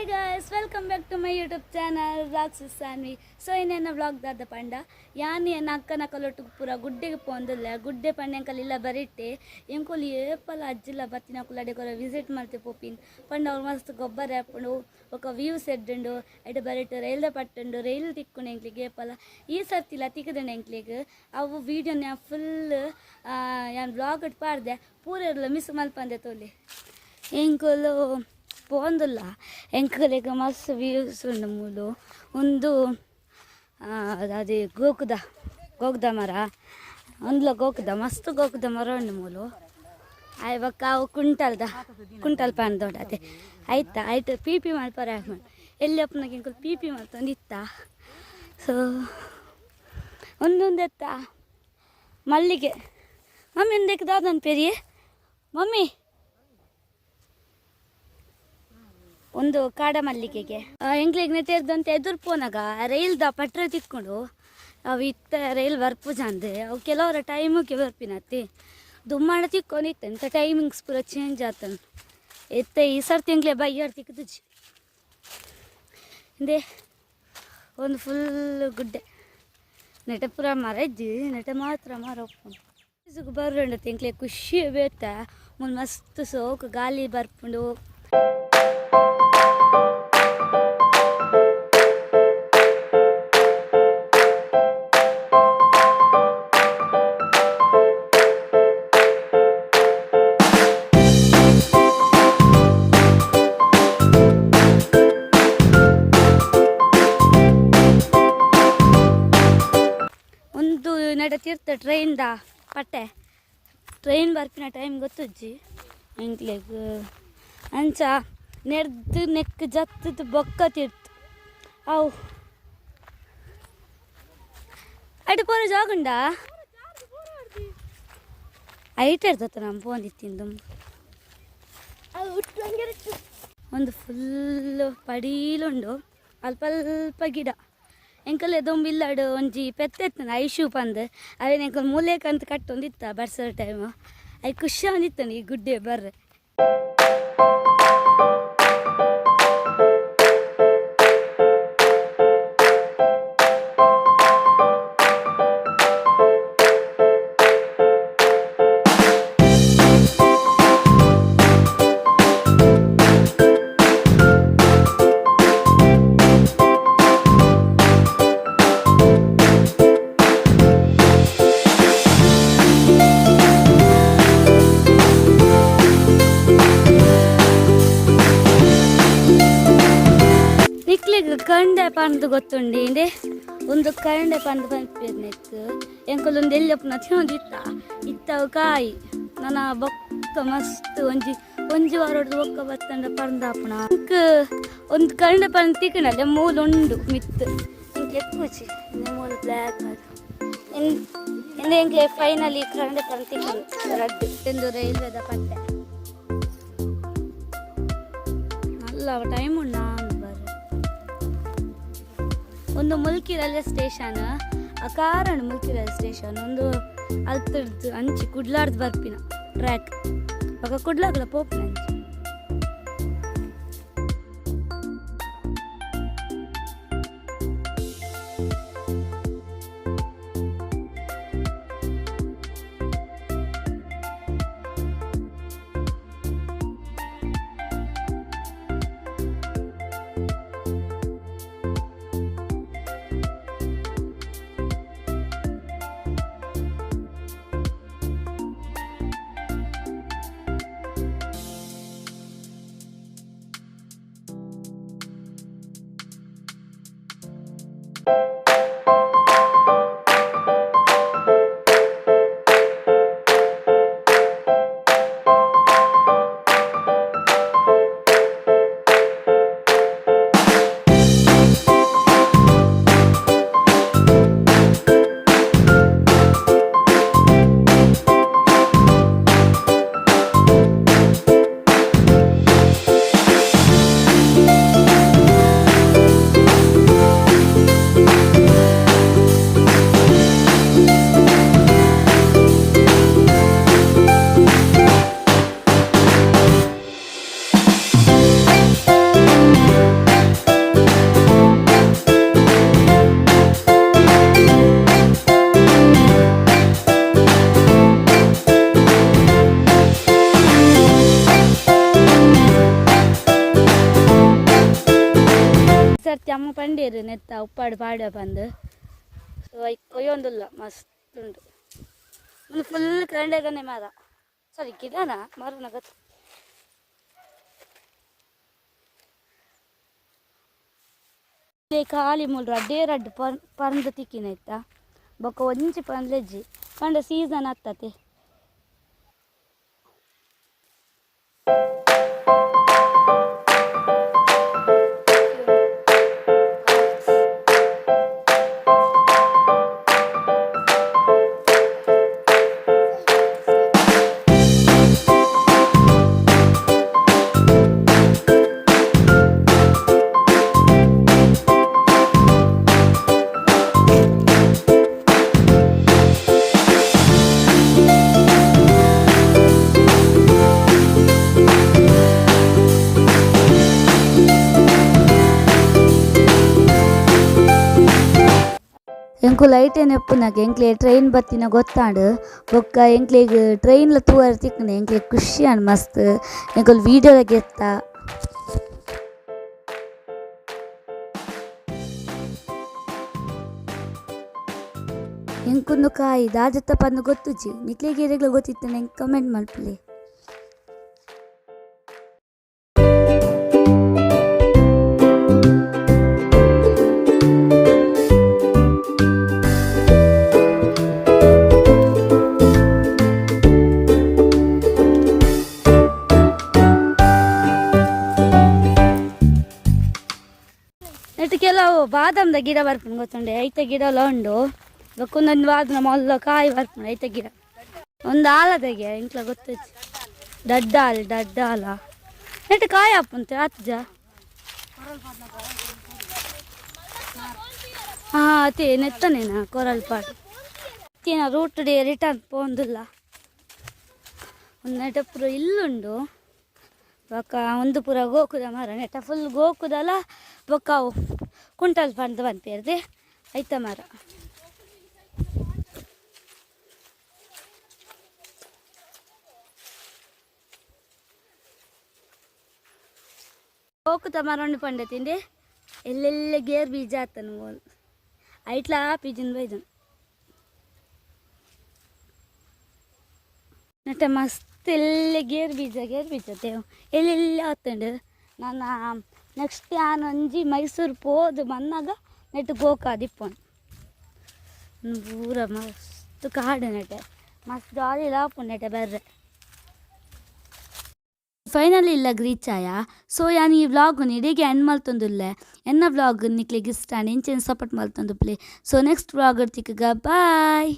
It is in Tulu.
Hey guys, welcome back to my YouTube channel Vlogs with Sanvi. So ಇನ್ನೇನ ವ್ಲಾಗ್ ದಾದ ಪಂಡ ಯಾನ್ ಎನ್ನ ಅಕ್ಕನ ಕಲೊಟ್ಟು ಪೂರ ಗುಡ್ಡೆಗೆ ಪೋಂದುಲ್ಲ. ಗುಡ್ಡೆ ಪಂಡ ಎಂಕಲ್ ಇಲ್ಲ ಬರಿಟ್ಟೆ ಎಂಕುಲು ಏಪಲ ಅಜ್ಜಿಲ್ಲ ಬತ್ತಿನ ಅಕುಲಡೆ ಕೊರ ವಿಸಿಟ್ ಮಲ್ತೆ ಪೋಪಿನ್ ಪಂಡ ಅವ್ರು ಮಸ್ತ್ ಗೊಬ್ಬರ ಆಪುಂಡು ಬೊಕ ವ್ಯೂಸ್ ಎಡ್ಡುಂಡು. ಐಟ್ ಬರಿಟ್ ರೈಲ್ದ ಪಟ್ಟುಂಡು, ರೈಲ್ ತಿಕ್ಕುಂಡು ಎಂಕ್ಲೆಗ್ ಏಪಲ. ಈ ಸರ್ತಿಲ ತಿಕ್ಕುದುಂಡು ಎಂಕ್ಲೆಗ್. ಅವು ವೀಡಿಯೋನ ಫುಲ್ ಯಾನ್ ವ್ಲಾಗ್ ಪಾಡ್ದೆ, ಪೂರೆರ್ಲ ಮಿಸ್ ಮಲ್ಪಂದೆ ತೋಲಿ. ಎಂಕುಲು ಪೋಂದುಲ್ಲ, ಎಂಕುಲೆಗ್ ಮಸ್ತ್ ವ್ಯೂಸ್ ಉಂಡು ಮೂಲು. ಉಂದು ಅದೇ ಗೋಕುದ ಗೋಕುದ ಮರ, ಒಂದ್ಲ ಗೋಕುದ ಮಸ್ತ್ ಗೋಕುದ ಮರ ಉಂಡು ಮೂಲು. ಆಯ್ ಬೊಕ್ಕ ಅವು ಕುಂಟಲ್ದ ಕುಂಟಲ್ ಪಾಂದೋಡ ಅದೇ ಆಯ್ತಾ ಆಯ್ತು ಪಿ ಪಿ ಮಲ್ಪರೆ ಎಲ್ಲಿ ಅಪ್ಪನಾಗ ಎಂಕುಲು ಪಿ ಪಿ ಮಲ್ತೊಂದು ಇತ್ತ. ಸೊ ಒಂದೊಂದು ಎತ್ತ ಮಲ್ಲಿಗೆ. ಮಮ್ಮಿ ಒಂದಕ್ಕೆ ದಾದನ್ ಪೆರಿಯೆ ಮಮ್ಮಿ ಒಂದು ಕಾಡ ಮಲ್ಲಿಗೆಗೆ ಎಂಕ್ಲೆಗ್ ನೆಟ್ಟೆರ್ದಂತೆ ಎದುರು ಪೋನಾಗ ರೈಲ್ದ ಪಟ್ರೆ ತಿಕ್ಕೊಂಡು ಅವು ಇತ್ತ ರೈಲ್ ಬರ್ಪುಜಾಂದೆ. ಅವು ಕೆಲವರ ಟೈಮಿಗೆ ಬರ್ಪಿನತ್ತಿ ದುಮ್ಮಾಣ ತಿಕ್ಕೊಂಡು ಇತ್ತ ಎಂತ ಟೈಮಿಂಗ್ಸ್ ಪೂರ ಚೇಂಜ್ ಆತನ ಎತ್ತ. ಈ ಸರ್ತಿ ಎಂಕ್ಲೆ ಬೈಯಾಡ್ ತಿಕ್ಕುದುಜಿ. ಇಂದೆ ಒಂದು ಫುಲ್ ಗುಡ್ಡೆ ನೆಟ ಪೂರ ಮರ ಇಜ್ಜಿ, ನೆಟ ಮಾತ್ರ ಮರ ಉಪ್ಪುಂಡು. ಬರ್ರಂಡ ಎಂಕ್ಲೆ ಖುಷಿ ಬೇತ. ಮುಲ್ ಮಸ್ತ್ ಸೋಕು ಗಾಲಿ ಬರ್ಪುಂಡು. ಒಂದು ನಡ ತೀರ್ಥ ಟ್ರೈನ್ದ ಪಟ್ಟೆ, ಟ್ರೈನ್ ಬರ್ಪಿನ ಟೈಮ್ ಗೊತ್ತುಜ್ಜಿ ಎಂಕ್ಲೆಗ್. ಅಂಚ ನೆರ್ದು ನೆಕ್ ಜತ್ತದ ಬೊಕ್ಕ ತೀರ್ತು ಅವು ಅಡು ಪೂರ ಜಾಗುಂಡ ಐಟ್ ಇರ್ತತ್ತ ನಮ್ಮ ಫೋನ್. ಒಂದು ಫುಲ್ ಪಡೀಲುಂಡು, ಅಲ್ಪ ಅಲ್ಪ ಗಿಡ. ಎಂಕಲ್ ದೊಂಬಿಲ್ಲಾಡು ಒಂಜಿ ಪೆತ್ತೆತ್ತನ ಐಶು ಪಂದ್, ಅವೇನು ಎಂಕಲ್ ಮೂಲೇಕಂತ ಕಟ್ಟೊಂದಿತ್ತ ಬರ್ಸೋ ಟೈಮ್. I ಖುಷಿ ಒಂದಿತ್ತನ ಈ ಗುಡ್ಡೆ ಬರ್ರೆ. ನಿಕ್ಲೆಗ್ ಕಂಡೆ ಪಂದ್ ಗೊತ್ತುಂಡು ಇಂದೆ ಒಂದು ಕಂಡೆ ಪಂದ್ ಪನ್ಪೇರ್ ನೆಕ್. ಎಂಕುಲೊಂದು ಎಲ್ಲಿ ತಿನ್ನೊಂದಿತ್ತ ಇತ್ತವು ಕಾಯಿ ನನ ಬೊಕ್ಕ ಮಸ್ತ್ ಒಂಜಿ ಒಂಜಿ ವಾರೊಡ್ದು ಬೊಕ್ಕ ಬತ್ತಂಡ ಪಂದಾಪುಣ. ಎಂಕ್ ಒಂದು ಕಂಡೆ ಪಂದ್ ತಿಕ್ಕನಲ್ಲ ಮೂಲು ಉಂಡು ಮಿತ್ತು ಎಂಕ್ ಎಕ್ಕುಚಿ ಮೂಲು ಬ್ಲ್ಯಾಕ್ ಅದು. ಇಂದೆ ಎಂಕ್ಲೆ ಫೈನಲಿ ಕಂಡೆ ಪಂದ್ ತಿಕ್ಕುಂಡು ರಡ್ಡ್. ಒಂದು ರೈಲ್ವೆದ ಪಟ್ಟೆ ನಲ್ಲ ಟೈಮ್ ಉಂಡ ಬರ್ರೆ. ಒಂದು ಮುಲ್ಕಿ ರೈಲ್ವೆ ಸ್ಟೇಷನ್, ಆ ಕಾರಣ ಮುಲ್ಕಿ ರೈಲ್ವೆ ಸ್ಟೇಷನ್ ಒಂದು ಅಲ್ತಡ್ದು ಅಂಚಿ ಕುಡ್ಲಾರ್ದು ಬರ್ಪಿನ ಟ್ರ್ಯಾಕ್ ಬೊಕ ಕುಡ್ಲಾಗ್ಲ ಪೋಪಿನ ಅಂಚಿ. ಸರ್ತಿ ಅಮ್ಮ ಪಂಡೇರು ನೆತ್ತ ಉಪ್ಪಾಡು ಪಾಡ ಪಂದು. ಸೊ ಐಕ್ ಕೊಯ್ಯೊಂದುಲ್ಲ ಮಸ್ತ್ ಉಂಡು. ಒಂದು ಫುಲ್ ಕರಂಡೆಗನೆ ಮರ, ಸಾರಿ ಗಿಡನ ಮರನ ಗೊತ್ತು. ಖಾಲಿ ಮೂಲು ರಡ್ಡೇ ರಡ್ಡ್ ಪರ್ಂದ್ ತಿಕ್ಕಿನ ಇತ್ತ. ಬೊಕ್ಕ ಒಂಜಿ ಪಂದ್ಲೆಜ್ಜಿ ಪಂಡ ಸೀಸನ್ ಅತ್ತತೆ. ಎಂಕುಲು ಐಟೇನೆ ಉಪ್ಪುನಗ ಎಂಕ್ಲೆ ಟ್ರೈನ್ ಬತ್ತಿನ ಗೊತ್ತಾಂಡ್. ಬೊಕ್ಕ ಎಂಕ್ಲೆಗ್ ಟ್ರೈನ್ಲ ತೂವರೆ ತಿಕ್ಕುಂಡು, ಎಂಕ್ಲೆಗ್ ಖುಷಿ ಆಂಡ್ ಮಸ್ತ್. ಎಂಕುಲು ವೀಡಿಯೋಲ ಗೆತ್ತ. ಎಂಕುಂದು ಕಾಯಿ ದಾದತ್ತ ಪಂದ್ ಗೊತ್ತುಜಿ, ನಿಕ್ಲೆಗ್ ಏರೆಗ್ಲ ಗೊತ್ತಿತ್ತಂಡ ಎಂಕ್ ಕಮೆಂಟ್ ಮಲ್ಪುಲೆ. ನೆಟ್ ಕೆಲವು ಬಾದಾಮ್ದ ಗಿಡ ಬರ್ಪುಂಡು ಗೊತ್ತುಂಡೆ, ಐತ ಗಿಡಲ ಉಂಡು. ಬೊಕ್ಕ ಒಂದೊಂದು ಬಾದಾಮ ಮಲ್ಲ ಕಾಯಿ ಬರ್ಪುಂಡು ಐತ ಗಿಡ. ಒಂದು ಆಲದಗೆ ಎಂಕ್ಲ ಗೊತ್ತೈತಿ, ದಡ್ಡ ಆಲ ದಡ್ಡ ಆಲ. ನೆಟ್ ಕಾಯಿ ಆಪುಂತೆ ಆತ್ಜ. ಹಾ ಅದೇ ನೆತ್ತನೇನಾ ಕೊರಲ್ ಪಾಡ್ ತೀನ ರೂಟ್ ಡೇ ರಿಟರ್ನ್ ಪೋಂದುಲ್ಲ. ಒಂದು ನೆಟ ಪೂರ ಇಲ್ಲುಂಡು. ಬೊಕ್ಕ ಒಂದು ಪೂರ ಗೋಕುದ ಮರ, ನೆಟ ಫುಲ್ ಗೋಕುದಲ. ಬೊಕ್ಕ ಅವು ಕುಂಟಲ್ ಪಂದ್ ಪನ್ಪೇರ್ದೆ ಐತ ಮರ. ಗೋಕುದ ಮರ ಉಂಡು ಪಂಡ ತಿಂದೆ ಎಲ್ಲೆಲ್ಲ ಗೇರ್ ಬೀಜ ಆತನು ಮೋಲ್ ಐಟ್ಲಾ ಪಿಜಿನ್ ಬೈದನ್. ನೆಟ ಮಸ್ತ್ ಎಲ್ಲ ಗೇರ್ ಬೀಜ, ಗೇರ್ ಬೀಜ ದೇವ್ ಎಲ್ಲೆಲ್ಲ ಆತುಂಡು. ನನ್ನ ನೆಕ್ಸ್ಟ್ ಯಾನ್ ಒಂಜಿ ಮೈಸೂರು ಪೋದು ಬನ್ನಗ ನೆಟ್ ಗೋಕಾದಿಪ್ಪುಂಡು. ಪೂರ ಮಸ್ತ್ ಕಾಡು ನೆಟೆ, ಮಸ್ತ್ ಜಾಲಿಲ ಆಪುಂಡು ನೆಟೆ ಬರ್ರೆ. ಫೈನಲಿ ಇಲ್ಲಗ್ ರೀಚ್ ಆಯ. ಸೊ ಯಾನ್ ಈ ವ್ಲಾಗ್ ಇಡೆಗೆ ಎಂಡ್ ಮಲ್ತೊಂದುಲ್ಲೆ. ಎನ್ನ ವ್ಲಾಗ್ ನಿಕ್ಲೆಗ್ ಇಷ್ಟ ಆಂಡ ಇಂಚೆನೆ ಸಪೋರ್ಟ್ ಮಲ್ತೊಂದುಪ್ಪುಲೆ. ಸೊ ನೆಕ್ಸ್ಟ್ ವ್ಲಾಗ್ ತಿಕ್ಕುಗ, ಬಾಯ್.